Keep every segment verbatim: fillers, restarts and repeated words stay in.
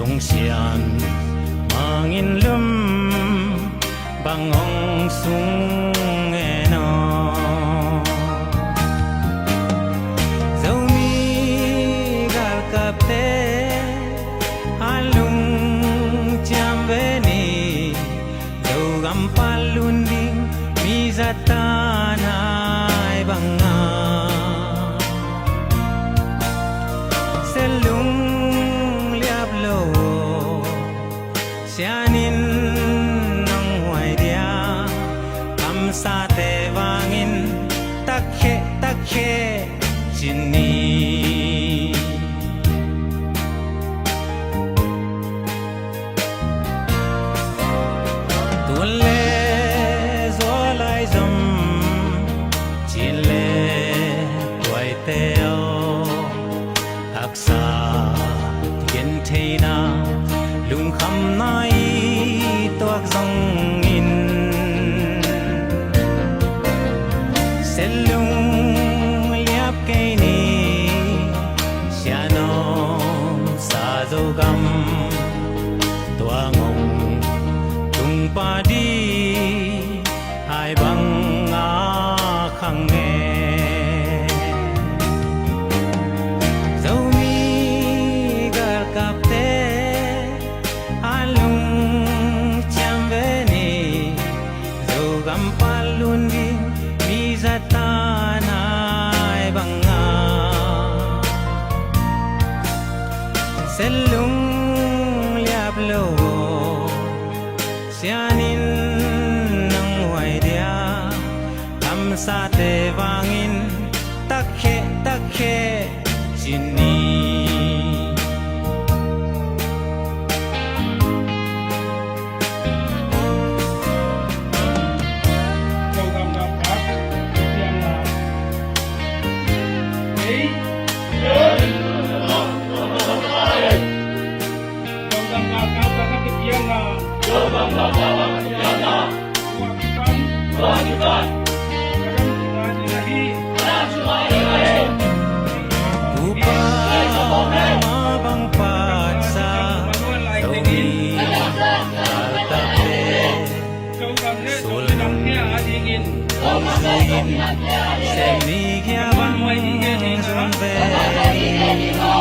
Kong sian mangin lum bang hong sung en aw. Zomi galkapte a lungciam ve ni, Zogam pan lun ding mi zat tan hai bang a, se lung liap lo. Sian in nong huai dia, kamsate vangin takkhe takkhe cin ni. Tun le zualai zom, cin le tuaite aw, haksa gentheina, lungkhamna i tuak zongin, se lung liap kei ni. Sian om sa Zogam, tua ngong tung pa di hai bang a khang e. Zomi galkapte a lungciam ve ni, Zogam pan lun ding mi zat tan hai bang a, se lung liap lo. Sian in nong huai dia, kamsate vangin takkhe takkhe cin ni. Upa ma bang patsa Zomi galkapte, sulnung om sigin, semi kia bang zun ve. Izo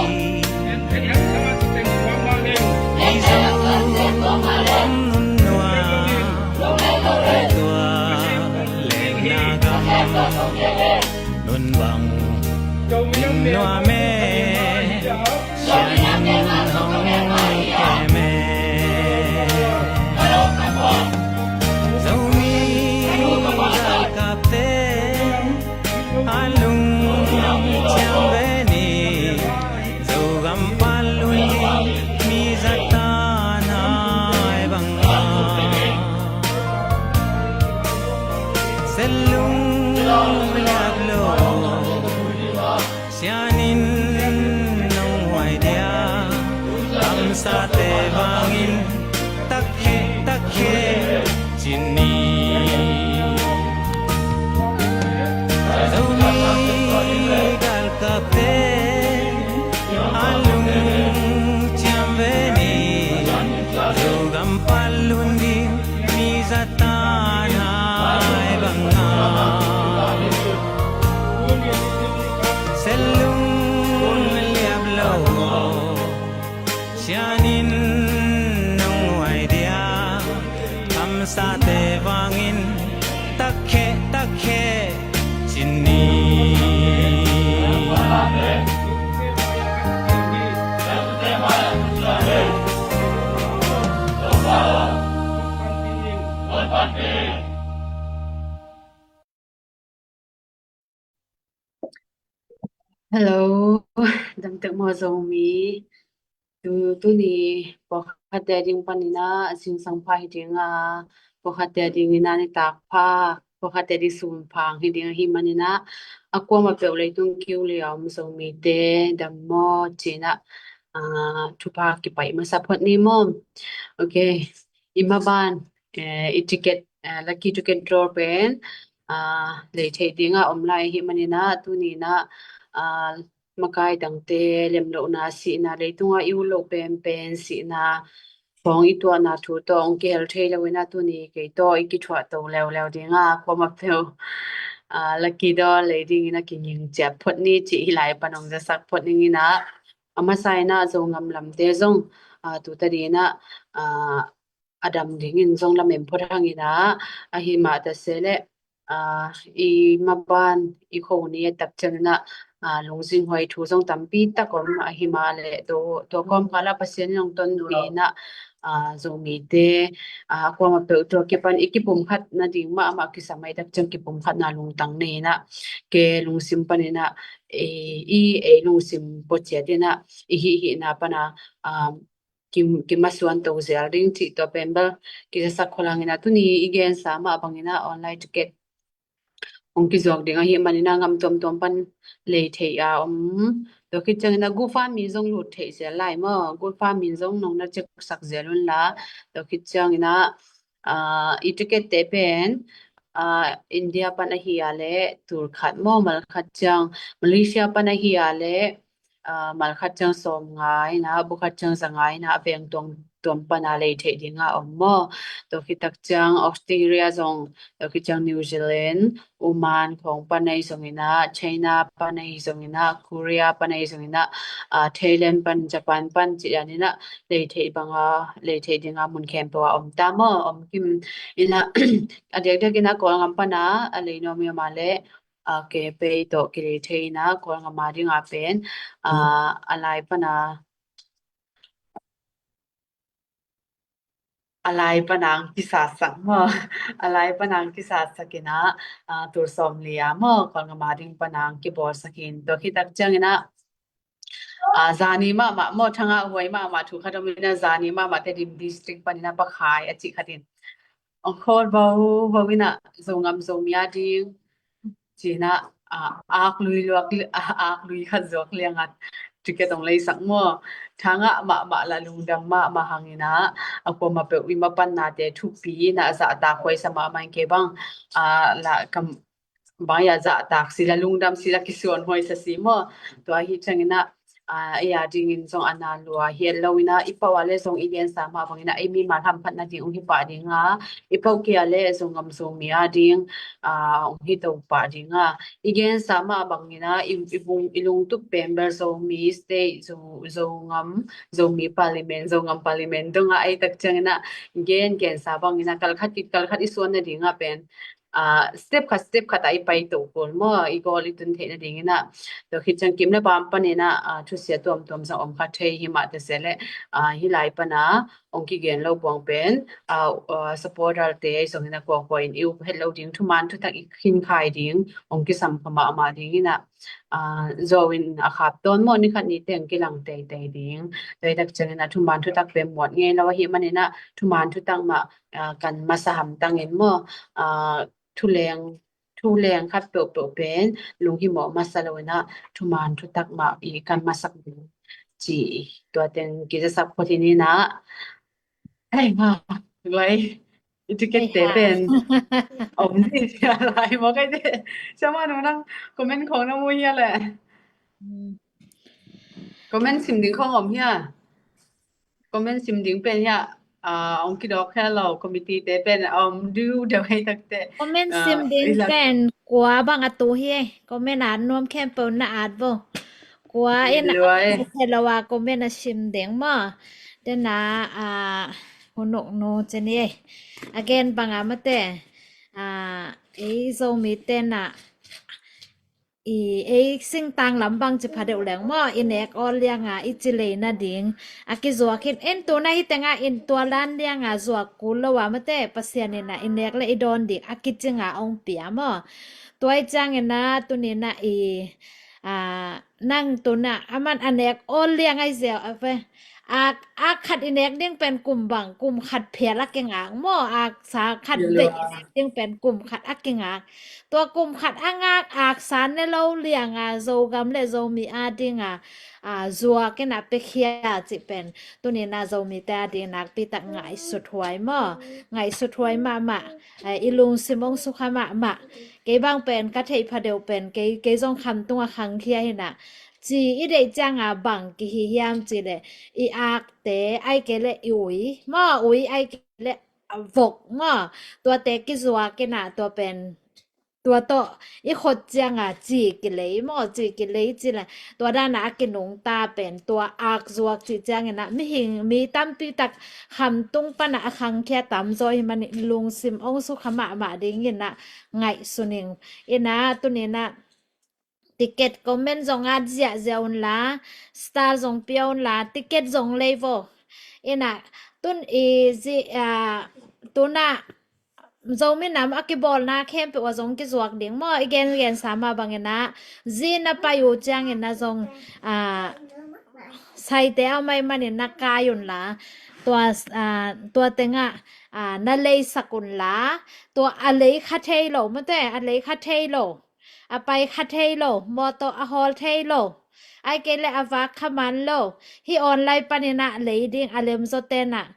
om nun nua, tua lengna gam nun bang in nua me. Sian in hong kem e. Zomi galkapte a lungciam ve ni, Zogam pan lun ding mi zat tan hai bang a, se lung liap lo. Sian in nong huai dia, kamsate vangin takkhe takkhe cin ni. Zomi galkapte a lungciam ve ni, Zogam pan lun ding mi zat tan hai bang a, se lung liap lo. Sian in nong huai dia, kamsate vangin takkhe takkhe cin ni. Hello, dam tek maw Zomi. Tu, tuni pawlkhatte ading panin ah zingsang pha hi ding a, pawlkhatte adingin ah nitak pha, pawlkhatte ading sun pha hi ding ahih manin ah, a kuamah peuh leitung kiu li a om Zomite dam maw ci-in ah, ah, thupha kipaih masa phot ni maw. Ok, i maban, eh, i ticket, eh, lucky ticket draw pen, ah, lei theih ding a om lai ahih manin ah, tuni-in ah, ah, makai dangte lemlohna, sihna, leitunga i ut loh penpen sihna khawng i tuahna thu tawh hong kihel thei lo in ah, tuni kei tawh i kithuah to leuleu ding a, kuamah peuh, aa, lucky draw lei dingin a kinging ciat phot ni cih hih lai pan hong zasak phot ning in ah, a masa in ah Zogam lamte zong, aa, tuta ding in ah, aa, a dam dingin zong lamen phot hang in ah, ahi mah ta se leh, aa, i maban i kho ni a tak ciangin ah, aa, lungzing huai thu zong tampi tak om, ahi mah leh tua, tua kawmkal ah Pasian in hong tonpih in ah, aa, Zomite, aa, kuamah peuh tua kipan i kipumkhat nading mahmah kisam ahih tak ciang kipumkhatna lungtang nei in ah, ke lungsim pan in ah, ei, i ei lungsim pua ciat in ah, i hihhihna pan a, aa, kim, kimasuan to zel ding cih tua pen bel kizasak khol hang in ah, tuni i gensa mah bangin ah online ticket hong kizuak ding ahih manin ah gam tuamtuam pan lei thei a om. Tua khit ciangin ah GoFundMe zong lut theih zel lai maw, GoFundMe zong nong na check sak zel un la. Tua khit ciangin ah, aa, i ticket te pen, aa, India pan ahi a leh tul khat maw, mal khat ciang, Malaysia pan ahi a leh, aa, mal khat ciang sawm nga in ah, bu khat ciang za nga in ah, a veng tuam, tuam pan a lei theih ding a om maw. Tua khit tak ciang Australia zong, tua khit ciang New Zealand, Oman khawng pan ahi zongin ah, China pan ahi zongin ah, Korea pan ahi zongin ah, aa, Thailand pan, Japan pan cih dan in ah lei theih bang a, lei theih ding a mun khempeuh ah om ta maw, om kim in ah, a diakdiak in ah Kawlgam pan a, a lei nuam i om a leh, aa, ke pei tawh kilei thei in ah Kawlgam a ding a pen, aa, a lai pan a, a lai pan a hong kisasak maw, a lai pan a hong kisasak in ah, aa, tul sawm li a maw, Kawlgam a ding pan a hong kibawlsak in, tua khit tak ciangin ah, aa, zani mahmah maw, thangah huai mahmah thu khat om in ah, zani mahmah Tedim District pan in ah Pakhai a cih khat in hong call vo vo in ah, Zogam Zomi a ding ci in ah, aa, ak lui luak, aa, ak lui khat zuak liang a ticket hong leisak maw. Thangah mahmah lah lungdam mahmah hang in ah, a kuamah peuh i mapannate thupi in ah zahtak huai sa mahmah in, kei bang, aa, lah kam bang a zahtak si lah lungdam si lah kisuan huai sa si maw. Tua ahih ciangin ah, aa, ei a dingin zong a na lua hi lo in ah, i pau a leh zong i gensa mah bangin ah ei mimal hamphat nading hong hi pah ding a, i pau kei a leh Zogam Zomi a ding, aa, hong hi to pah ding a, i gensa mah bangin ah i, i bung, i lungtup pen bel Zomi State, Zo, Zogam, Zomi Parliament, Zogam Parliament dong a, ahih tak ciangin ah gen, gensa bangin ah kal khat kik kal khat i suan nading a pen, aa, step khat step khat a i pai to kul maw, i goal i tun theih nading in ah. Tua khit ciang kim le paam pan in ah, aa, thusia tuamtuam zong om kha thei, hi mah ta se leh, aa, hih lai pan a hong kigen lo buang pen, aa, aa, supporter te ahi zongin ah kuakua in i up het lo ding, thuman thutak i khinkhai ding hong kisam kha mahmah ding in ah, aa, zo in a khap tawn maw, ni khat ni teng kilang teitei ding. Tua ahih tak ciangin ah thuman thutak pen muat ngei lo ahih manin ah thuman thutak mah, aa, kan masa hamtang in maw, aa, thuleng, thuleng khat peuhpeuh pen lunghimawh masa lo in ah thuman thutak mah i kan masak ding ci, tua teng kizasak phot hi ni in ah. Hei ha, lai, i ticket te pen om ni hia lai maw, kai te. Siama nu, nang comment khawng na mu hia leh? Comment sim ding khawng om hia? Comment sim ding pen hia, aa, hong kidawk khia lo, committee te pen om diu deuh hei tak teh. Comment sim ding pen kua bang a tu hi ei? Comment at nuam khempeuh na at vo. Kua in a, hello a comment a sim ding maw. Tena, aa, hunuk nu ceni ei. Again bang a mate, aa, ei Zomi tena i ei singtang lam bang ci pha deuh leng maw, i nek awl lianga i ci lei nading a kizuak hi in, tu na hi tenga in tua lan lianga zuak kul lo a mate, Pasian in a i nek le i dawn ding a kicinga ong pia maw. Tua i ciangin a tuni na i, a, nang tu na a man a nek awl liang ai zeu a ve. Ak, ak khat i nek ding pen kum bang, kum khat phial a kingak maw, ak sa khat vei i nek ding pen kum khat a kingak. Tua kum khat a ngak ak sa ne lo lianga Zogam le Zomi a dinga, a, zuak in a pekhia cih pen tuni na Zomite a ding nakpi tak ngaihsut huai maw, ngaihsut huai mahmah. A, i lungsim ong sukha mahmah. Kei bang pen ka theih pha deuh pen kei, kei zong khamtung a khangkhia hi na. ci i deih cianga bang kihi hiam ci leh, i akte ai kei leh i ui maw, ui ai kei leh vok maw, tuate kizuak inah tua pen tua tawh i khot cianga ci kilei maw, ci kilei ci leh tua dana a kinungta pen tua akzuak cih cianginah mihing mi tampi tak khamtung panah a khangkhia tamzaw hi manin lungsim ong sukha mahmah dinginah ngaihsun ing. Inah tuninah ticket comment zong at ziahziah unla, star zong pia unla, ticket zong lei vo. Inah tun i zi a tunah Zomi nam a kibawlna khempeuh a zong kizuak ding maw, i gengen sama banginah zi na pai uh cianginah zong a saite a mai maninah kai unla, tua a tua tengah a na leisak unla, tua a lei kha thei lo mate, a lei kha thei lo, a pai kha thei lo, mawtaw a hawl thei lo, ai kei leh a vak kha man lo. Hih online paninah lei ding a lemzaw tenah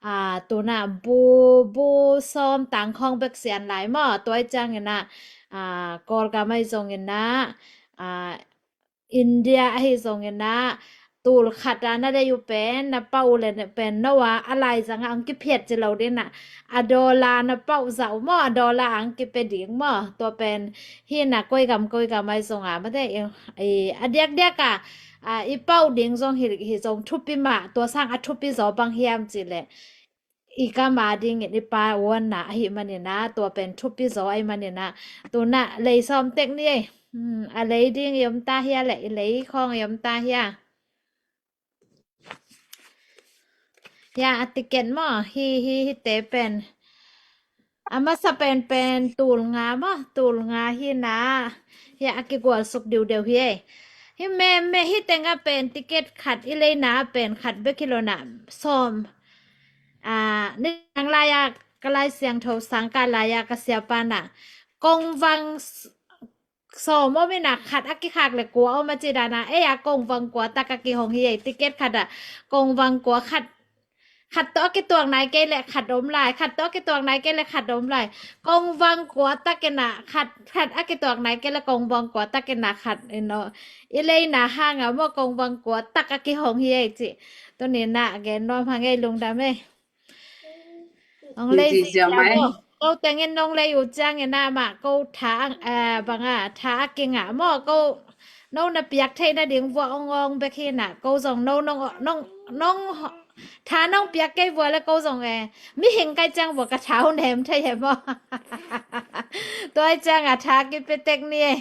a tunah bu bu sawm tangkhawng bek sian lai maw, tuai cianginah a Kawlgam ahi zonginah a India ahi zonginah tul khat a na lei uh pen na pau le pen no a a laizanga ang kiphiat ci lo dinah a dollar na pau zah uh maw, a dollar ang kipe ding maw, tua pen hinah koigam koigam ahi zonga mate i a diakdiaka a i pau ding zong hi zong thupi mah, tua sang a thupi zaw bang hiam ci leh i kama dingin i pa uanna ahi manina tua pen thupi zaw ahi manina tuna lei sawm tek ni ei. A lei ding i om ta hia le i lei khawng i om ta hia? Hia a ticket maw hi hi hi te pen a masa pen pen tul nga maw, tul nga hi na. Hia a kigual suk diu deu hi ei. Hi me me hi tenga pen ticket khat i leina pen khat bek hi lo na sawm. Nidang lai-a ka Lai Siangtho sangkah lai-a ka siapa na kongvang sawm om ina khat a kikhak le kua om a ci dana ei a kongvang kua tak a kihong hi ei. Ticket khat a kongvang kua khat, khat tawh a kituak nai kei le khat om lai, khat tawh a kituak nai kei le khat om lai. Kongvang kua tak ina khat, khat a kituak nai kei le kongvang kua tak ina khat ino. I leina hanga maw kongvang kua tak a kihong hi ei ci. Tuni na gen nuam hang ei, lungdam ei. Ong lei zi cia maw. Ko tengin nong lei uh ciangin amah ko tha a banga tha a kingah maw, ko no na piak theih nading vua ong ong bek hi na. Ko zong no nong nong nong tha nong piak kei vua le ko zong e mihing kai ciang vua ka tha uh nem thei he maw? Tua cianga tha kipe tek ni e.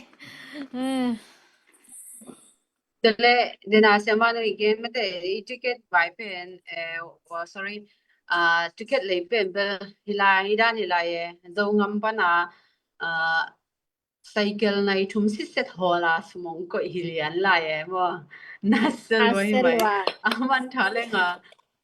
Tele dena siama no i gen mate i ticket vai pen eh, oh, sorry, ah, ticket lei pen bel hilai hi dan hilai e. Zo ngam pana ah, cycle nai thum siset hawla sumong koih hi lian lai e maw? Nasel lua hi mai. Aman tha lenga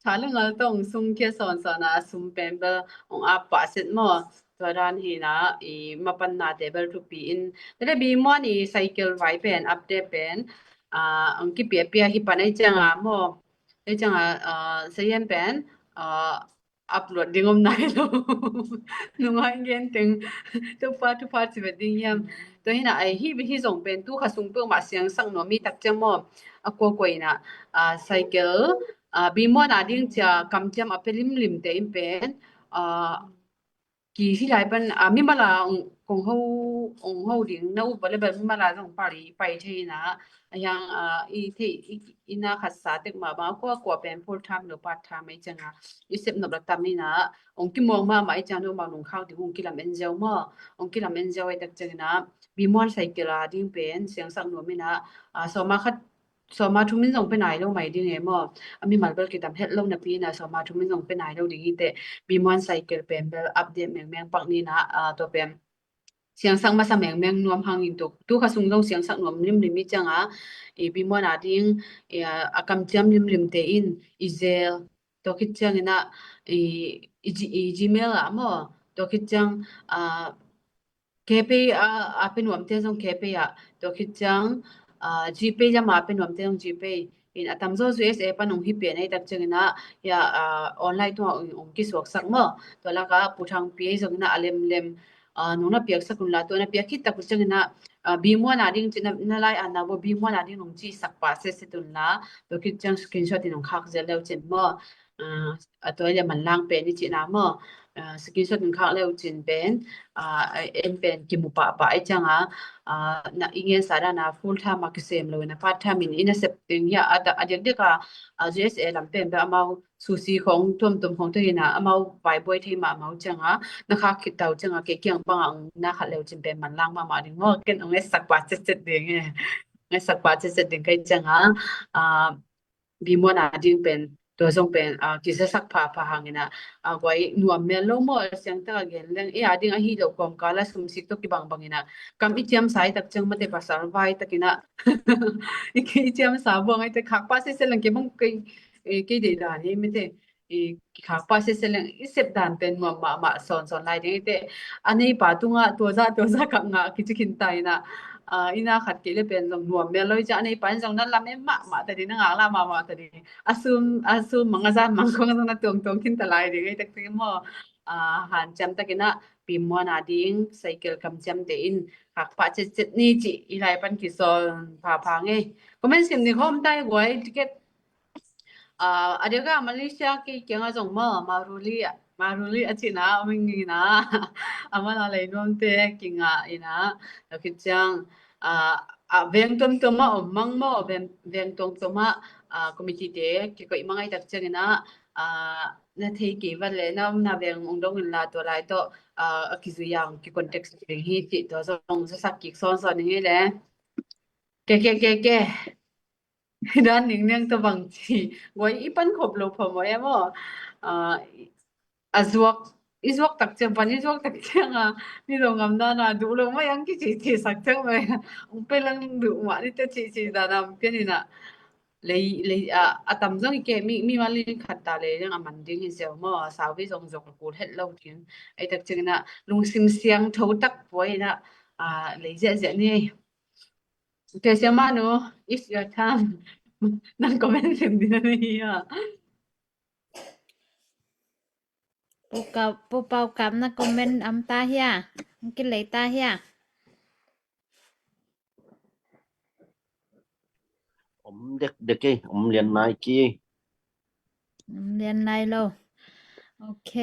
tha le ngal tong sung kia sawn sawn a sum pen bel ong ap pah set maw? Tua dan hi na i mapan nate bel thupi in. Tele bi muan i cycle vai pen update pen ah, ang kipia pia hi pan ei cianga maw? Ei cianga ah, sayan pen ah, upload ding om nai lo. Nungai gen teng tupa tupa ci vet ding hiam? Tua hi na ai hi hi zong pen tu kha sung peuh mah siangsak nuam mi tak ciang maw? A kua kua ina ah, cycle ah, bi muan a ding cia kamciam a pe limlim te in pen ah, ki hi lai pan ah, mimala kong ho ong ho ding na up bale bal mimala zong pali pai thei na. A hiang ah, i thei i na khat sa tek mah bang a kua kua pen full time lo part time ei cianga i sep nop la tam ina ong kimuang mahmah ei ciang no mah nung khau ding ong kilam en ziau maw? Ong kilam en ziau ei tak ciang ina bi muan cycle a ding pen siangsak nuam ina ah, sawma khat sawma thumin zong pe nai lo mai ding e maw? A mimal bel kitam het lo napi ina sawma thumin zong pe nai lo ding hi te bi muan cycle pen bel update mengmeng pak ni na ah, tua pen siangsak masa mengmeng nuam hangin tu tu kha sung zong siangsak nuam limlim i cianga i bi muan a ding i ah, a kamciam limlim te in i zel tua khit ciang ina i i Gmail ah maw? Tua khit ciang ah, KPay a pe nuamte zong KPay ah tua khit ciang ah, GPay lam a pe nuamte zong GPay in a tamzaw USA pan ong hi pian ei tak ciang ina hia ah, online tungah ong kisuaksak maw? Tua laka puthang pi ei zong ina a lemlem ah, nung na piaksak unla tua na piak khit tak uh ciang ina a, B one a ding cih na, na lai a na bo B one a ding nong cih sak pah setset un la, tua khit ciang screenshot in nong khak zel leu cin maw. A, a tua le manlang pen i cihna maw. A, screenshot nong khak leu cin pen, a, en pen kimu pahpah i ciang a, a, na i ngen sa dan a full time a kisem lo in a part time in i na sep ding hi a, a, a diakdiak a, a, U S A lam pen pen amau sushi khong tuamtuam khong te hi na amau vaibuai thei mahmah uh ciang a, na khak khit ta uh ciang a kei kiang bang a ong na khat leu cin pen manlang mahmah ding maw. Ken ong etsak pah cetcet ding e. Ong etsak pah cetcet ding ka hih ciang a, a, B one a ding pen tua zong pen, a, kizasak phapha hangin a, a, guai nuam mel lo maw, a siang tak a gen leng e, a ding ahi lo kawmkal a sumsik tawh kibangbang in a, kam i ciamsa i tak ciang mate pasal vai takin a, i ciamsa buang ai te khak pah setset leng kei bang kei, e, kei deih dan hi mate. I kikhak pah setset leng i sep dan pen nuam mahmah sawnsawn lai ding i te. A neipa tungah tua zah tua zah kap ngah kici khin ta in a, a, i na khat kei le pen zong nuam mel lo i ciang a neipa in zong na lam em mahmah ta ding, na ngaklah mahmah ta ding. A sum, a sum mang a zan mang khong zong na tuangtuang khin ta lai ding i tak te maw. A, hanciam takin a B one a ding cycle kamciamte in khak pah cetcet ni cih i lai pan kisawl phapha ngei. Comment sim ni khawm ta hi guai, ticket a, a diak a Malaysia kei kiang a zong maw, Maruli a, Maruli a cihna om ing in a, a man a lei nuamte kingah in a, tua khit ciang, a, a veng tuamtuam a om mang maw, veng, veng tuamtuam a, a, committee te kikoih mang ai tak ciang in a, a, na thei kei vat le na omna veng ong dong in la tua lai tawh, a, a kizui a ong kicontact ding hi cih tua zong zasak kik sawnsawn ing ei le. Ke, ke, ke, ke. Dan ning niang tawh bang ci. Guai i pan khop lo phamawh em aw. A, a zuak, i zuak tak ciang pan, i zuak tak ciang a, ni lo ngam dan a, duh lo mai ang kici ci sak ciang mai. Ong pe lang duh mah ni te ci ci dan a, ong pian in a. Lei, lei, a, a tam zong i ke, mi, mi malin khat ta lei lang a man ding hi ziau maw, a sau vei zong zuak a kul het lo ding. Ai tak ciang in a, lungsim siangtho tak puai in a, a, lei ziahziah ni. Te siamah nu, it's your time. Nang comment sim ding na hi a. Pu Kau, Pu Pau Kam na comment om ta hia? Ang kilei ta hia? Om dekdek ei, om lian nai ki. Om lian nai lo. Ok.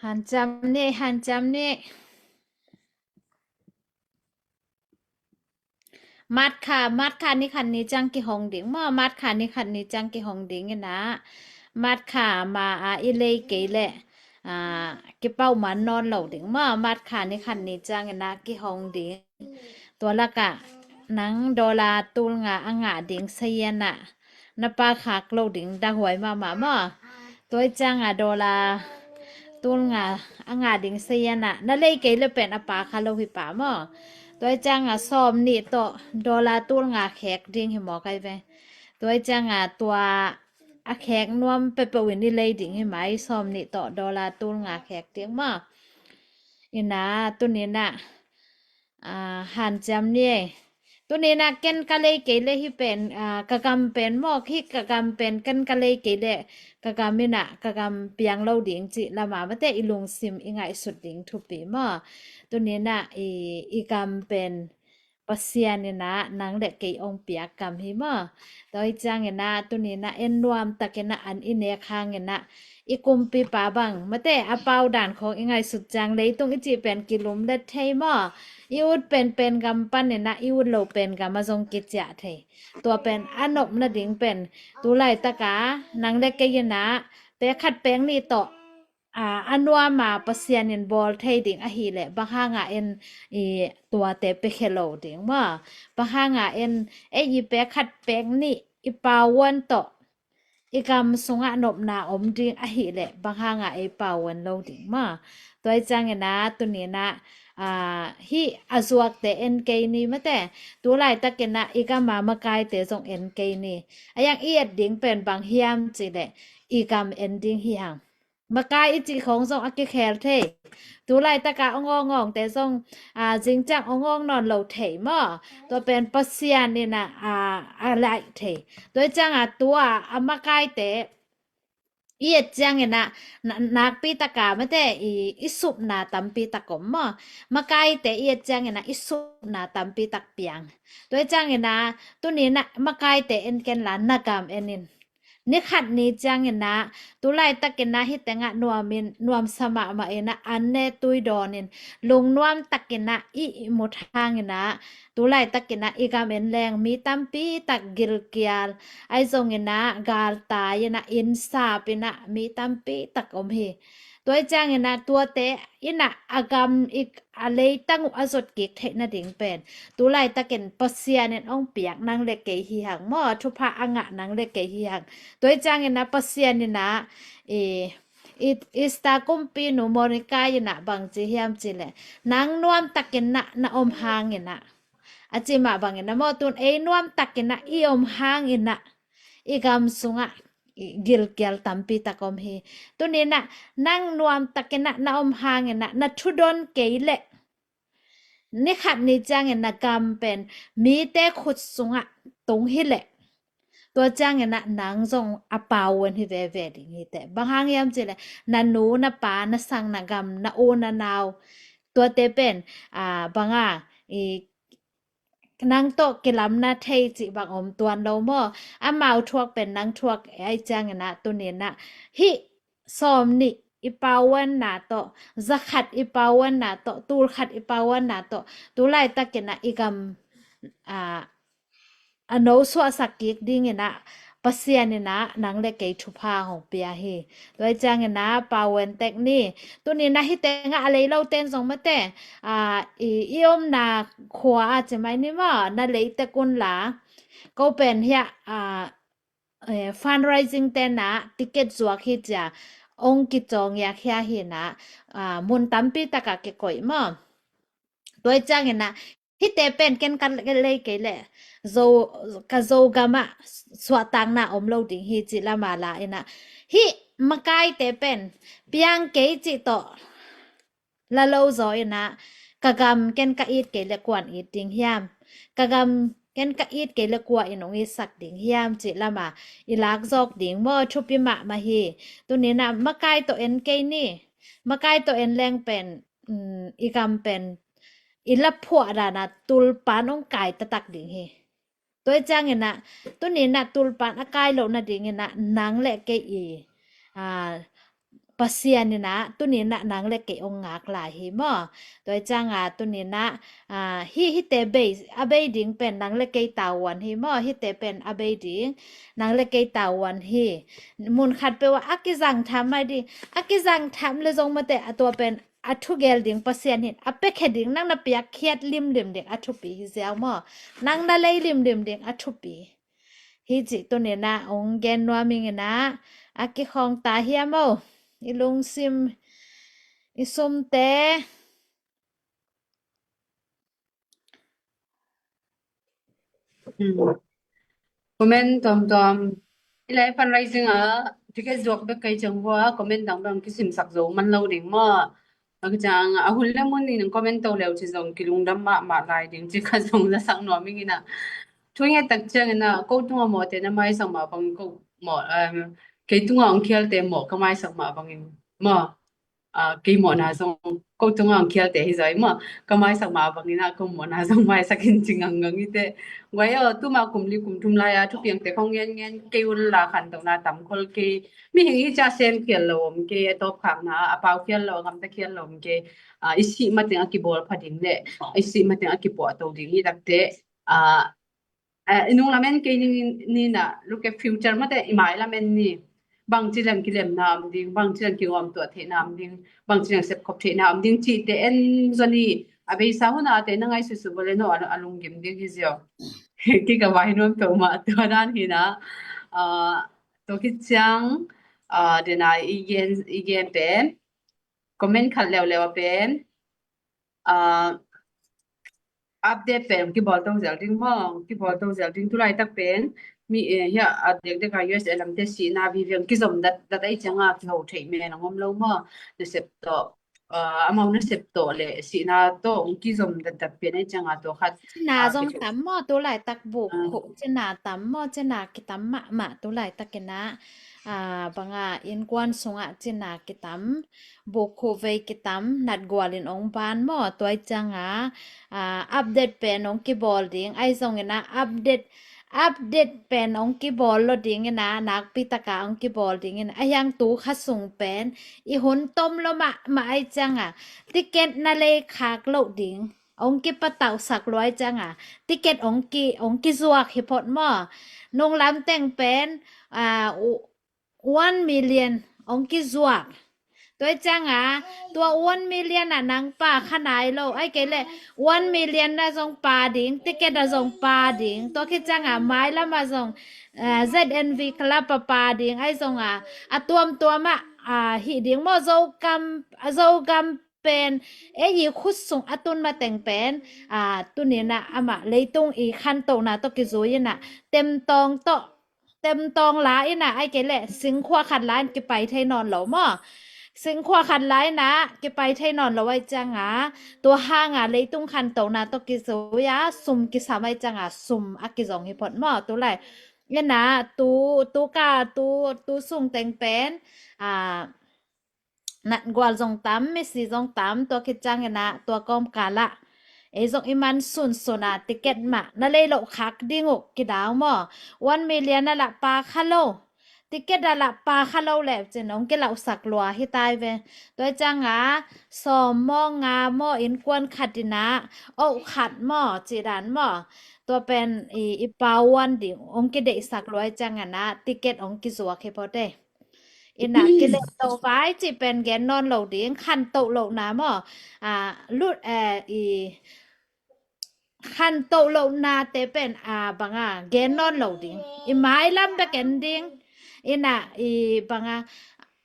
Hanciam ni, hanciam ni. March kha, March kha ni khat ni ciang kihong ding maw, March kha ni khat ni ciang kihong ding in a. March kha ma a i lei kei leh, a, kipau man nawn lo ding maw, March kha ni khat ni ciang in a kihong ding. Tua lakah nang dollar tul nga a ngah ding sayan ah na pau khak lo ding dahuai mahmah maw. Tua i ciang a dollar tul nga a ngah ding sayan ah na lei kei le pen a pau kha lo hi pah maw. Tua i ciang a sawm nih tawh dollar tul nga khek ding hi maw kai ve. Tua i ciang a tua a khek nuam peuhpeuh in i lei ding hi mai, sawm nih tawh dollar tul nga khek ding maw. In a, tuni in a, a, hanciam ni ei. Tuni in a ken ka lei kei le hi pen, a, ka gam pen maw, hi ka gam pen ken ka lei kei le ka gam in a, ka gam piang lo ding cih lam a mate i lungsim i ngaihsut ding thupi maw. Tuni in a i, i gam pen Pasian in a nang le kei ong piak gam hi maw. Tua i ciang in a tuni in a en nuam tak in a an i nek hang in a i kumpipa bang mate a pau dan khong i ngaihsut ciang leitung i cih pen kilumlet thei maw. I ut penpen gam pan in a i ut lo pen gam a zong kiciah thei. Tua pen a nopna ding pen tu laitak a nang le kei in a pek khat pek nih tawh, a, a nuam a Pasian in bawl thei ding ahih leh bang hang a en i tuate pia khia lo ding maw. Bang hang a en ei i pek khat pek nih i pau uan tawh i gam sungah nopna om ding ahih leh bang hang a ei pau uan lo ding maw. Tua i ciang in a tuni in a, a, hih a zuakte en kei ni mate. Tu laitak in a i gam a makaite zong en kei ni. A yang i et ding pen bang hiam cih leh i gam en ding hi hang. Makai i cih khong zong a kikhel thei. Tu laitaka ong awngawngte zong, a, zingciang ong awng nawn lo thei maw? Tua pen Pasian in a, a, a laih thei. Tua cianga tua a makaite i et ciangin a, na-, nakpi taka mate i, i supna tampi tak om maw? Makaite i et ciangin a i supna tampi tak piang. Tua ciangin a, tuni na makaite en ken la na gam en in. Ni khat ni ciangin a, tu laitakin a hi tengah nuamin, nuamsa mahmah in a, an ne tui dawnin, lungnuam takin a i, i mut hangin a, tu laitakin a i gam en leng mi tampi tak gilkial, ahi zongin a galtai in a, innsap in a mi tampi tak om hi. Tua ciangin a tuate in a, a gam i, a leitang uh a zot kik theih nading pen tu laitakin Pasian in ong piak nang le kei hi hang maw, thupha a ngah nang le kei hi hang. Tua ciangin a Pasian in a i, i, Easter kumpinu Monica in a bang ci hiam cih leh, nang nuam takin a na om hangin a, a ci mah bangin a maw, tun ei nuam takin a i om hangin a i gam sungah i gilkial tampi tak om hi. Tuni na, nang nuam takin a na om hangin a na thudon kei leh, ni khat ni ciangin na gam pen mite khut sungah tung hi leh, tua ciangin a nang zong a pau wen hi veve ding hi teh. Bang hang hiam cih leh, na nu, na pa, na sang, na gam, na u, na nau, tuate pen, a, bang a, i, nang tawh kilamna thei cih bang om tuan lo maw? Amau thuak pen nang thuak ahi ciangin a tuni na, hih sawm nih i pau wanna tawh, za khat i pau wanna tawh, tul khat i pau wanna tawh, tu laitakin a i gam, a, a no suahsak kik dingin a Pasian in a nang le kei thupha hong pia hi. Tua ciangin a pau wen tek ni. Tuni na hi tengah a lei lo ten zong mate, a, i, i omna khua a ci mai ni maw, na lei tek un la. Ko pen hiah, a, eh, fundraising te na ticket zuak hi cia ong kicawng iak hia hi na, a, mun tampi taka kikoih maw? Tua ciangin a, hihte pen ken ka lei kei leh, Zo, ka Zogam ah suahtakna om lo ding hi cih lama la in a, hih makaite pen piang kei cih tawh la lo zaw in a, ka gam ken ka it kei leh kuan it ding hiam? Ka gam ken ka it kei leh kua in ong itsak ding hiam cih lama i lak zawk ding maw? Thupi mahmah hi. Tuni na makai tawh en kei ni. Makai tawh en leng pen, um, i gam pen i laphuah dana tulpan ong kai taktak ding hi. Tua ciangin a, tuni na tulpan a kai loh nadingin a, nang le kei i, a, Pasian in a, tuni na nang le kei ong ngak lai hi maw? Tua cianga tuni na, a, hi, hihte bei, a bei ding pen nang le kei tavuan hi maw? Hihte pen a bei ding nang le kei tavuan hi. Mun khat peuh a, a kizang tham mai ding, a kizang tham le zong mate a tua pen a thugel ding Pasian hin a piakhia ding, nang na piakkhiat limlim ding a thupi hi ziau maw? Nang na lei limlim ding a thupi hi cih tuni na ong gen nuam ing in a, a kikhawng ta hiam aw? I lungsim, i sumte. Hmm. Comment tuamtuam. I lai fundraising a ticket zuak bek kei ciang vua comment dang bang kisimsak zo man lo ding maw? A kiciang a hun le mun in comment to leu ci zong kilungdam mahmah lai ding ci kha zong zasak nuam ing in a. Thu nge tak ciangin a, ko tunga mawhte na maisak mah bangin ko mawh, um, kei tunga ong khialte mawh ka maisak mah bangin maw? A, kei mawhna zong, ko tunga ong khialte hi zaw maw, ka maisak mah bangin a, ko mawhna zong maisak in ci ngangngang i teh. Guai aw, tuma kum li kum thum lai a thupiangte khong ngen ngen kei un la, khantohna tam khol kei. Mihing hi cia sem khial lo om kei, a tawpkhakna a pau khial lo, a gamta khial lo om kei. A, i sih mateng a kibawl pha ding le i sih mateng a kipuahto ding hi takte. A, a, i nung lamen kei ning ni na, look at future mate, i mai lamen ni. Bangci leng kilemna om ding, bangci leng kingawmtuah theihna om ding, bangci leng sepkhop theihna om ding cihte en zaw ni. A beisa hunate na ngaihsutsuh vua le no a, a lunggim ding hi ziau. Kei ka vai nuam peuhmah tua dan hi na. A, tua khit ciang, a, dena i gen, i gen pen comment khat leuleu a pen, a, update pen kibawl to zel ding maw, kibawl to zel ding. Tulaitak pen mi, eh, hiah a dekdek a U S A lamte sihna vive hong kizom dat, dat ahih cianga kiho theih mel hong om lo maw? Nasep tawh, ah, amau nasep tawh le sihna tawh hong kizom dat, dat pen ahih cianga tua khat, cina ah, zong kiho tam maw, tu laitak buk, ah, khuh cina tam maw, cina kitam mahmah tu laitakin ah, ah, banga innkuan sungah cina kitam, buk khuh vei kitam, natgual in hong ban maw, tua ahih cianga, ah, update pen hong kibawl ding, ahi zongin ah update, update pen hong kibawl lo dingin ah, nakpi taka hong kibawl dingin, a hiang tu kha sung pen i hun tom lo mahmah ahih cianga, ticket na lei khak loh ding, hong kipatauhsak lua ahih cianga, ticket hong ki, hong kizuak hi phot maw? Nunglam teng pen, ah, u-, one million hong kizuak. Tua ahih cianga, tua one million ah nang pha kha nai lo, ahih kei leh one million na zong pha ding, ticket ah zong pha ding, tua khit cianga mailam ah zong, eh, Z N V Club ah pha ding, ahi zonga, a tuamtuam ah, ah, hih ding maw, Zogam, a Zogam pen, ei i khut sung a tun mateng pen, ah, tuni-in ah amah leitung i khantohna tawh kizui-in ah, temtawng tawh, temtawng la-in ah, ahih kei leh singkhua khat la-in kipai thei nawn lo maw? Singkhua khat la-in ah kipai thei nawn lo ahih cianga, tua hanga leitung khantohna tawh kizui-a sum kisam ahih cianga sum a kizong hi phot maw? Tu lai, ina, tu, tu ka, tu, tu sung teng pen, ah, natgual zong tam, misi zong tam, tua khit ciangin ah, tua kawmkal ah, ei zong i man sunsun a, ticket mah na lei loh khak ding uh kidau maw? One million ah lah pha kha lo, ticket ah lah pha kha lo leh cin hong kilauhsak lua hi tai ve. Tua ahih cianga, sawm maw, nga maw, innkuan khat in ah, oh khat maw, cih dan maw? Tua pen i, i pha uh ding hong kideihsak lua ahih ciangin ah, ticket hong kizuak hi phot e. Ina, kileh lo vai cih pen gen nawn lo ding, khantoh lohna maw? Ah, lut, eh, i, khantoh lohnate pen, ah, banga gen nawn lo ding. I mailam bek en ding. Ina, i banga,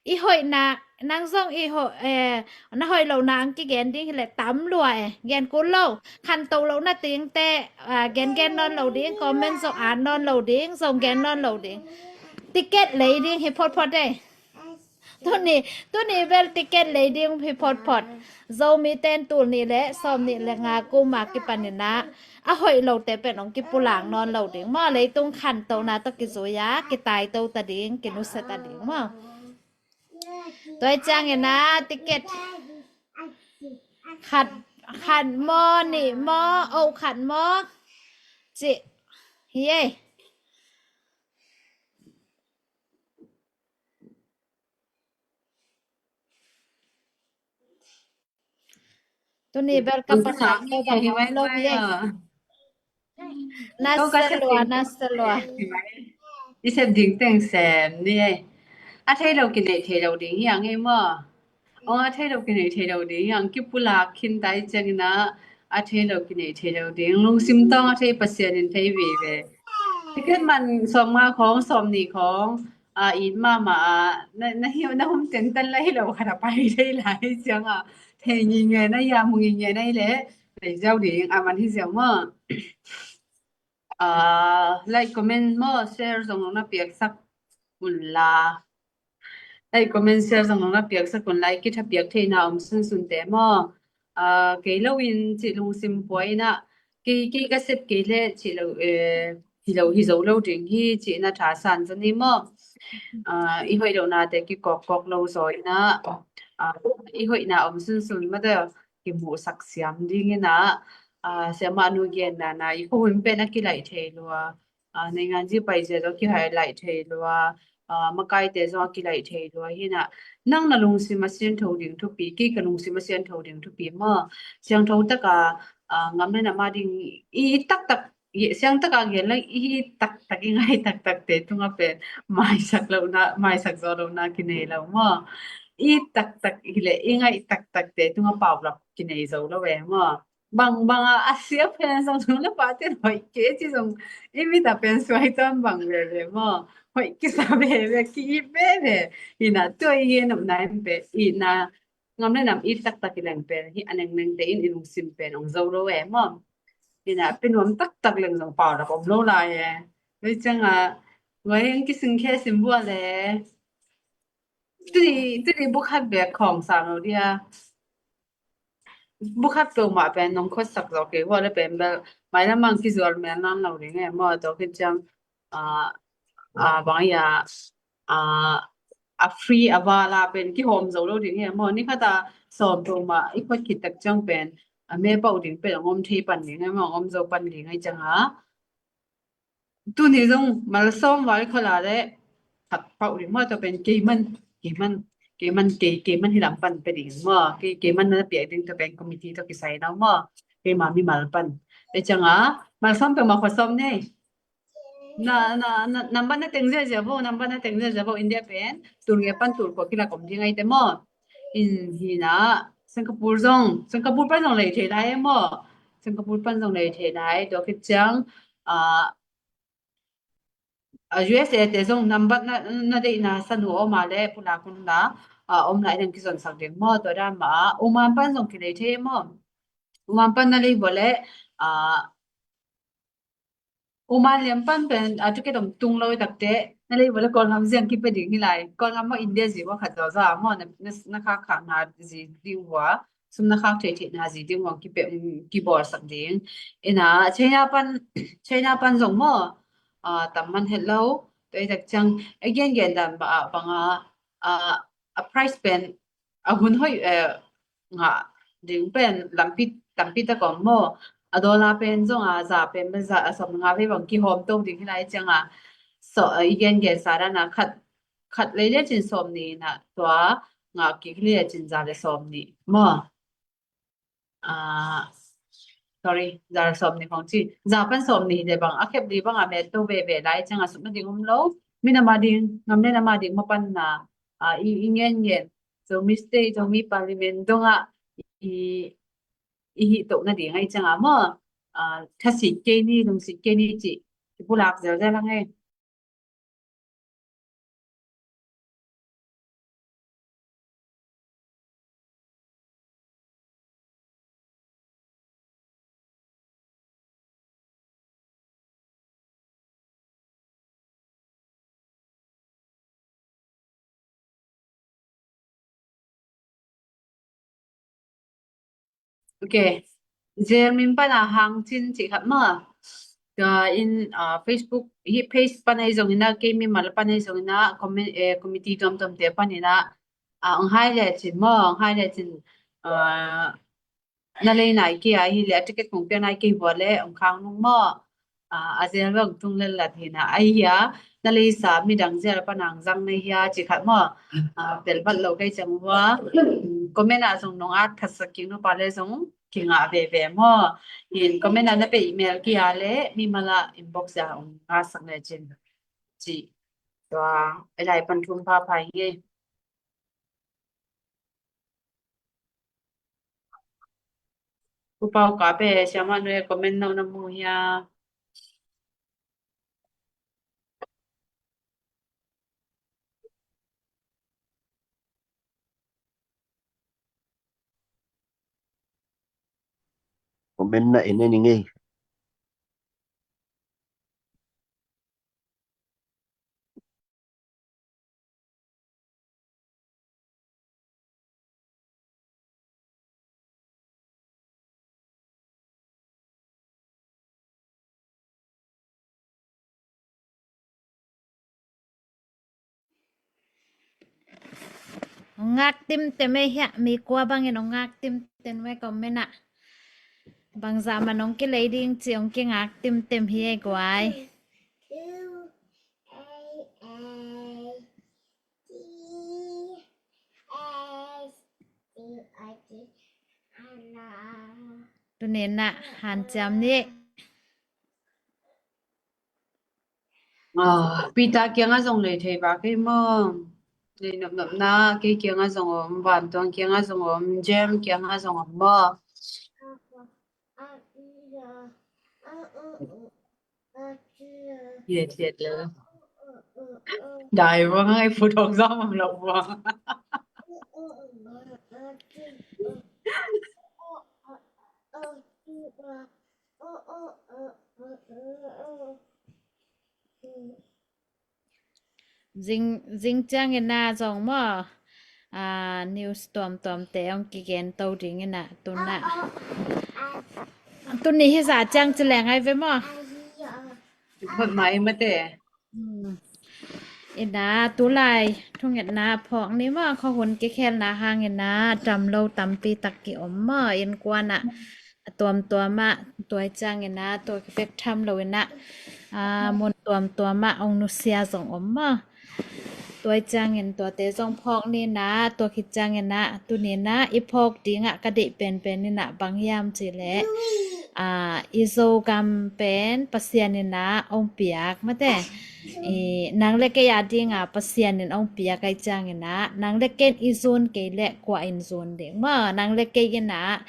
i hoihna, nang zong i ho-, eh, na hoih lohna hong kigen ding hileh tam lua e. Gen kul lo. Khantoh lohna tingte, ah, gen gen nawn lo ding, comment zong at nawn lo ding, zong gen nawn lo ding. Ticket lei ding hi photphot e. Tuni, tuni bel ticket lei ding hi photphot. Zomite in tul nih le sawm nih le nga kum a kipanin ah, a hoih lote pen hong kipulak nawn lo ding maw? Leitung khantohna tawh kizui-a, kitaito ta ding, kinusia ta ding maw? Tua ahih ciangin ah, ticket khat, khat maw, nih maw, oh khat maw, cih hi e. Tuni bel ka pasal ko bang hi mai lo hi e. Na selua, na selua. I sep ding teng sem ni e. A thei lo kinei thei lo ding hi ang e maw? Ong a thei lo kinei thei lo ding hi ang, kipulak khin tai ciangin ah, a thei lo kinei thei lo ding. Lungsim tawng a thei Pasian in thei vive. Ticket man sawm nga khawng, sawm nih khawng, a it mahmah a, na, na hi, na hum tentan lai lo khat a pai thei lai ciang a, thei nginge na hi a, mu nginge na hi leh, lei ziau ding, a man hi ziau maw? Ah, like, comment maw, share zong na piaksak un la. Like, comment, share zong na piaksak un la, i kithapiak theihna om sunsunte maw? Ah, kei lo in cih lungsim pua in ah, kei, kei ka sep kei leh cih lo, eh, hi lo, hi zo lo ding hi cih na thasan zaw ni maw? Ah, i hoih lohnate kikawkkawk lo zaw in ah, ah, i hoihna om sunsun mah tawh kimuhsak siam ding in ah, ah, siamah nu genna na, i khuahun pen a kilaih thei lua, ah, nainganzi paizia zong a kilaih thei lua, ah, makaite zong a kilaih thei lua hi in ah, nang na lungsim a siangtho ding thupi, kei ka lungsim a siangtho ding thupi maw? Siangtho taka, ah, ngam le nam a ding i taktak, i siang taka gen leng i taktak, i ngai taktakte tungah pen maisak lohna, maisak zaw lohna kinei lo maw? I taktak hi leh i ngai taktakte tungah paulap kinei zo lo e maw? Bang, bang a, a sia pen zong nu le pate hoih kei ci zong i mit a pen suai tuan bang veve maw? Hoih kisa veve, ki-it veve. Hi in ah tua i gen nopna in pen, itna ngam le nam it taktak i leng pen, hih a nengnengte in i lungsim pen ong zo lo e maw? Hi in ah pen nuam taktak leng zong paulap om lo lai e. Tua ciangah, tua hi hang kising khe sim bua le. Tuni, tuni bu khat bek khawng sang lo dia. Bu khat peuhmah pen nong khuatsak zo kei bua le pen bel mailam ah kizual mel nawn lo ding e maw, tua khit ciang, ah, ah, bang a, ah, a free a vala pen kihawm zo lo ding e maw. Ni khat a sawm peuhmah i khuat khit tak ciang pen a me pauh ding pen a ngom thei pan ding e maw, a ngom zo pan ding e ciangah. Tuni zong malsawm val kholh a le khat pauh ding maw, tua pen keiman, keiman, keiman, kei, keiman hi lam pan pia ding maw, kei, keiman na piak ding tua pen committee tawh kisai na maw, keima mimal pan. Tua ciangah malsawm peuhmah khua sawm nei. Na, na, na, nambat na teng ziazia vo, nambat na teng ziazia vo, India pen tul nge pan tul kua kilak om ding ai te maw. In hi na, Singapore zong, Singapore pan zong lei thei lai e maw. Singapore pan zong lei thei lai, tua khit ciang, ah, ah, U S A te zong nambat na, na deihna sanu om a le pulak un la, ah, om lai dang kizonsak ding maw, tua dan mah, Oman pan zong kilei thei maw. Oman pan na lei bua le, ah, Oman lian pan pen, ah, ticket om tung lo i takte, na lei bua le Kawlgam ziang kipia ding hi lai. Kawlgam maw India zi bua khat zawzaw maw, na, na, na khak khakna zi ding bua, sum na khak thei theihna zi ding bua kipia, um, kibawlsak ding. Ina, China pan, China pan zong maw, ah, tam man het lo, tua i tak ciang, a gen gen dan ba, ah, bang a, ah, a price pen, a hun hoih, eh, ngah ding pen lampi, tampi tak om maw. A dollar pen zong a za pen, pen za, a sawm nga vei bang kihawm to ding hi lai ciangah. So, eh, i gen gen sa dan a khat, khat lei le cin sawm ni na tua ngah kik le cin za le sawm ni maw. Ah, sorry, za le sawm ni khong ci. Za pan sawm ni hi le bang a khep li bang a met to veve lai ciangah suk na ding om lo. Mi na ma ding, ngam le na ma ding maw pan na, ah, i, i ngen ngen. Zomi State, Zomi Parliament dongah i, i hih toh nading ahi ciangah maw, ah, thasit kei ni, lungsit kei ni cih kipulak zelzel ang e. Ok. Zel min pana hang cin cih khat maw. Tua in, ah, Facebook hi page pan ahi zongin ah, kei mimal pan ahi zongin ah, comment, eh, committee tuamtuamte panin ah, ah, ong hai le cin maw, ong hai le cin, ah, na lei nai kei a hi le, a ticket kong piak nai kei vua le ong khang nung maw. Ah, a zel bang tung lel lat hi na. Ahi hia, na lei sa midang zel pan ang zang na hia, ci khat maw. Ah, pel vat lo kei ciang vua. Comment ah zong nong at phatsak kik nu pa le zong kingah veve maw. In comment ah na pe email kei a le, mimal ah inbox ah ong ngahsak le cin. Ci. Tua, e lai pan thum pha pha hi. Pu Pau ka pe, siama nue comment no na mu hia. Comment na en en ing ei. Ong ngak timtem ei hia, mi kua bangin ong ngak timtem ei comment ah. Bangzah man ong kilei ding ci ong kingak timtem hi ei guai. Tuni na hanciam ni. Ah, Peter kiangah zong lei thei bak ei maw. Lei nopnop na, kei kiangah zong om, Vantuang kiangah zong om, Jem kiangah zong om maw. Hiat hiat le. Dai vang ai phu thong zong om lo vang. Zing, zing ciangin ah zong maw, ah, news tuamtuamte hong kigen to dingin ah, tu-in ah, tuni hi zah ciang ci leng ai ve maw. Phot mai mate. Hmm. In ah tulai thungetna phawk ni maw, khuahun kikhelna hangin ah dam lo tampi tak ki-om maw, innkuan ah a tuamtuam ah, tua ciangin ah tua kibek tham loin ah, ah, mun tuamtuam ah hong nusia zong om maw. Tua ciangin tuate zong phawk ni in ah, tua khit ciangin ah tuni in ah i phawk dingah ka deih penpen in ah bang hiam cih leh, ah, i Zogam pen Pasian in ah hong piak mate. I, nang le kei a dingah Pasian in hong piak ahih ciangin ah, nang le kei in i zun kei leh kua in zun ding maw, nang le kei in ah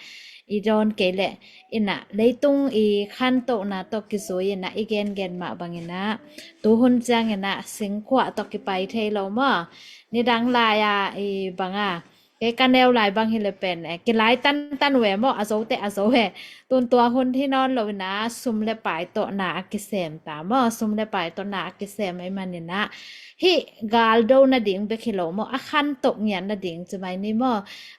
i dawn kei leh in ah leitung i khantohna tawh kizui in ah i gengen mah bangin ah, tuhun ciangin ah singkhuah tawh kipai thei lo maw. Nidang lai-a i bang a, kei ka neu lai bang hi leh pen, eh, kilai tantan ve maw, a zo teh a zo ve. Tu-in tua hun hi nawn loin ah sum le pai tawh na a kisem ta maw, sum le pai tawh na a kisem ahih manin ah, hih galdo nading bek hi lo maw, a khantoh ngiat nading ci mai ni maw,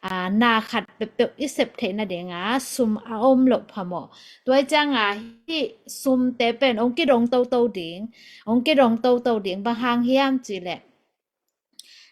ah, na khat peuhpeuh i sep theih nading ah sum a om loh phamawh. Tua ciang ah hih sumte pen hong kidong toto ding, hong kidong toto ding, bang hang hiam cih leh,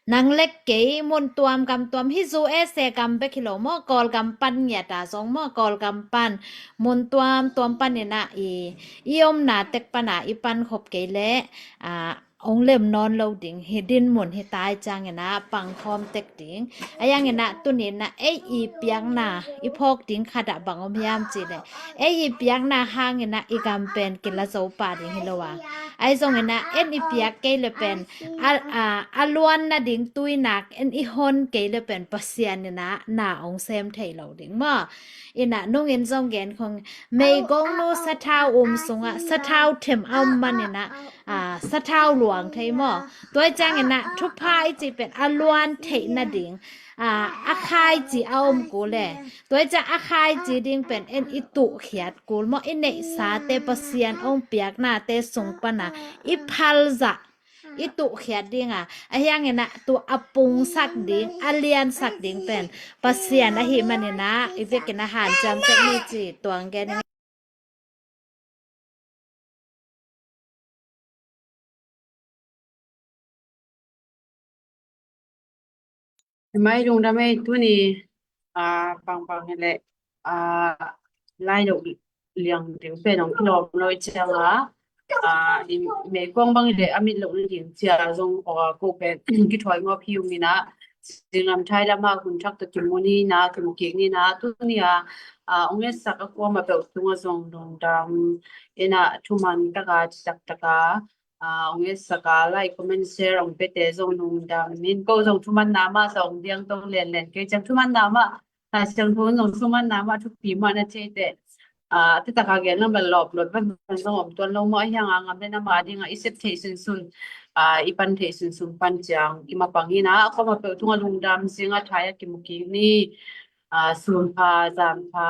nang le kei mun tuam gam tuam, hih U S A gam bek hi lo maw, Kawlgam pan ngiat ah zong maw, Kawlgam pan mun tuamtuam panin ah i, i omna tek pan ah i pankhop kei leh, ah, hong lem nawn lo ding, hih dinmun hi ta ahih ciangin ah pangkhawm tek ding. Ahih hangin ah tuni in ah ei i piakna i phawk ding khat ah bang om hiam cih leh, ei i piakna hangin ah i gam pen kila zo pah ding hi lo a, ahi zongin ah en i piak kei leh pen a, a, a luan nading tuinak en i hon kei leh pen Pasian in ah na hong sem thei lo ding maw. In ah nungin zong gen khong, meigongnu sathau um sungah sathau them a om manin ah, ah, sathau luang thei maw. Tua ciangin ah thupha i cih pen a luan theih nading, ah, a khai ci a om kul e. Tua ciang a khai ci ding pen en i tuhkhiat kul maw, i neihsate Pasian hong piaknate sung pan ah i phalzah, i tuhkhiat ding a, ahih hangin ah tua a pungsak ding, a liansak ding pen Pasian ahih manin ah i vekin ah hanciam tek ni ci tuang gen ing. Mai lungdam ei, tuni, ah, pangpang hi leh, ah, lai lo liang ding pen hong kilawm lo i ciang a, ah, i meikuang bang hi leh a mit loh na ding cia zong, ah, ko pen kithawi ngawp hi ung in ah, Zinglam thai lam ah hun thak tawh kimu ni in ah, kimu kik ni in ah, tuni a, ah, hong etsak a kuamah peuh tungah zong lungdam in ah, thuman tak a, citak tak a, ah, hong etsak a, like, comment, share hong piate zong lungdam in, ko zong thuman na mah sa hong diang to lianlian kei ciang thuman na mah, Lai Siangtho zong thuman na mah, thupi mah na thei teh. Ah, a taktak a gen lam la lawp luat vat zong om tuan lo maw, ahih hang a ngam le nam a ding a i sep theih sunsun, ah, i pan theih sunsun pan ciang i mapang hi in ah, a kuamah peuh tungah lungdam zing a, thai a kimu kik ni, ah, sun pha, zan pha,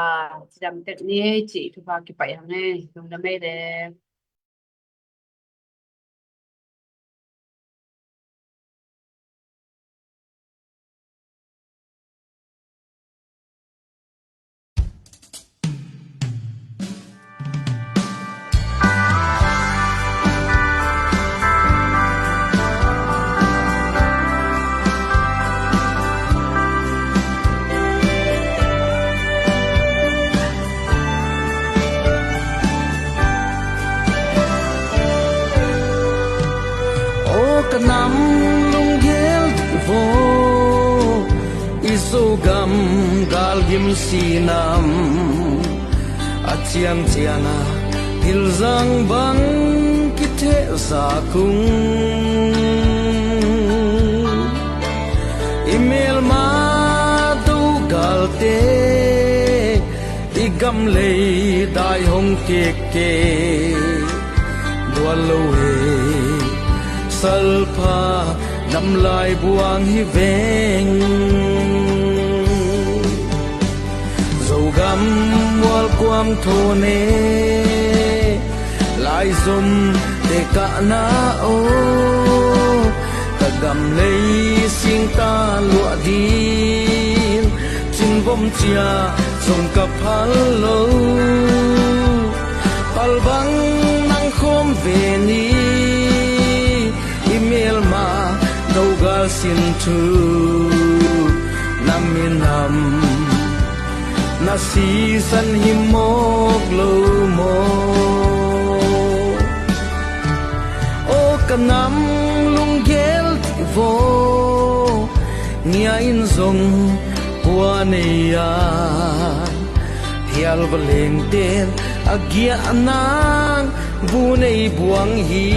cidam tek ni ei cih thupha kipaih hang ei, lungdam ei le. Aw ka nam lunggel dih vaw, i Zogam galgim sinam, a ciangciang a pilzang bang kithehza kung. I melma do galte i gam lei dai hong kik kei, gual lo he salpha nam lai buang hi veng. Zogam mual kuam tho ne, lai zom te kahna o, Gam lei singta luah ding, cinvom ciah zong ka phal lo. Palbang nang khawm ve ni, i melma dogal sin thu na minam na sisan hi mawk lo maw? Aw ka nam lunggel dih vaw, ngia in zong kua nei a, phial va lengten a giah nang bu nei buang hi.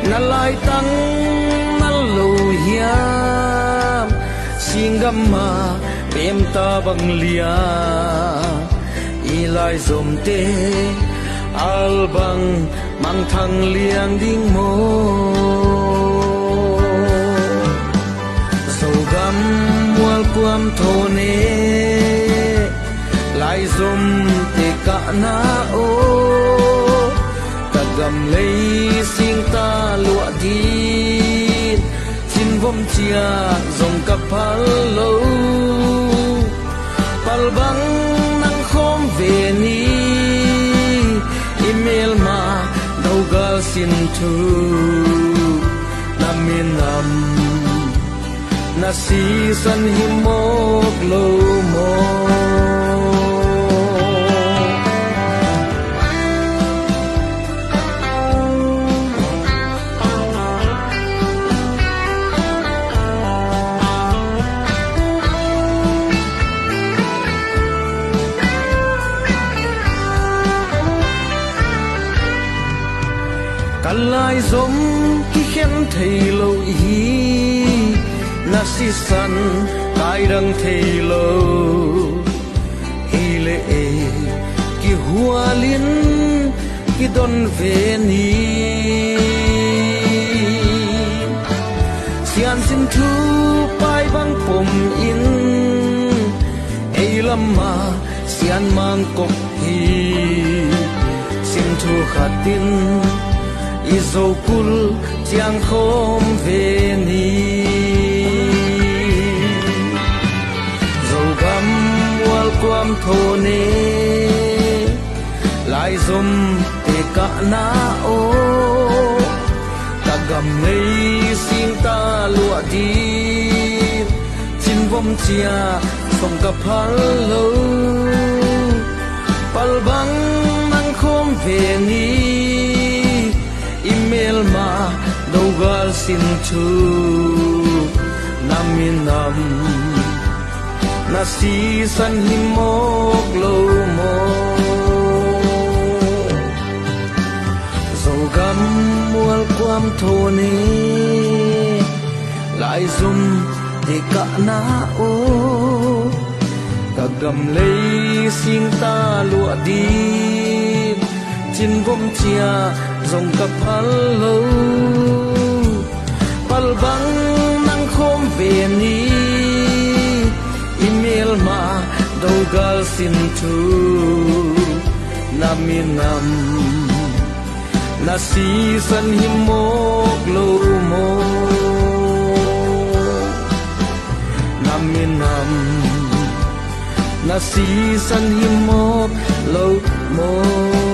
Na laitang na lo hiam, singgam a pemta bang liam, i laizomte albang mangthang liang ding maw? Zogam mual kuam thaw ne, laizomte kahna aw, ka gam lei singta luah ding, cinvom ciah zong ka phal lo. Palbang nang khawm ve ni, i melma dogal sin thu na minam na sisan hi mawk lo maw? Ka laizom kikhen thei lo hi, na sisan kaidang thei lo. Ei le ei kihualin kidon ve ni. Siansin thu pai bang pom in, ei lamah sian mangkop hi. Sin thu khatin i Zokul ciang khawm ve ni. Zogam mual kuam thaw ne, laizomte kahna aw, ka gam lei singta luah ding, cinvom ciah zong ka phal lo. Palbang nang khawm ve ni, i melma dogal sin thu na minam na sisan hi mawk lo maw? Zogam mual kuam thaw ne, laizomte kahna aw, ka gam lei singta luah ding, cinvom ciah zong ka phal lo. Palbang nang khawm ve ni, i melma dogal sin thu na minam na sisan hi mawk lo maw? Na minam na sisan hi mawk lo maw?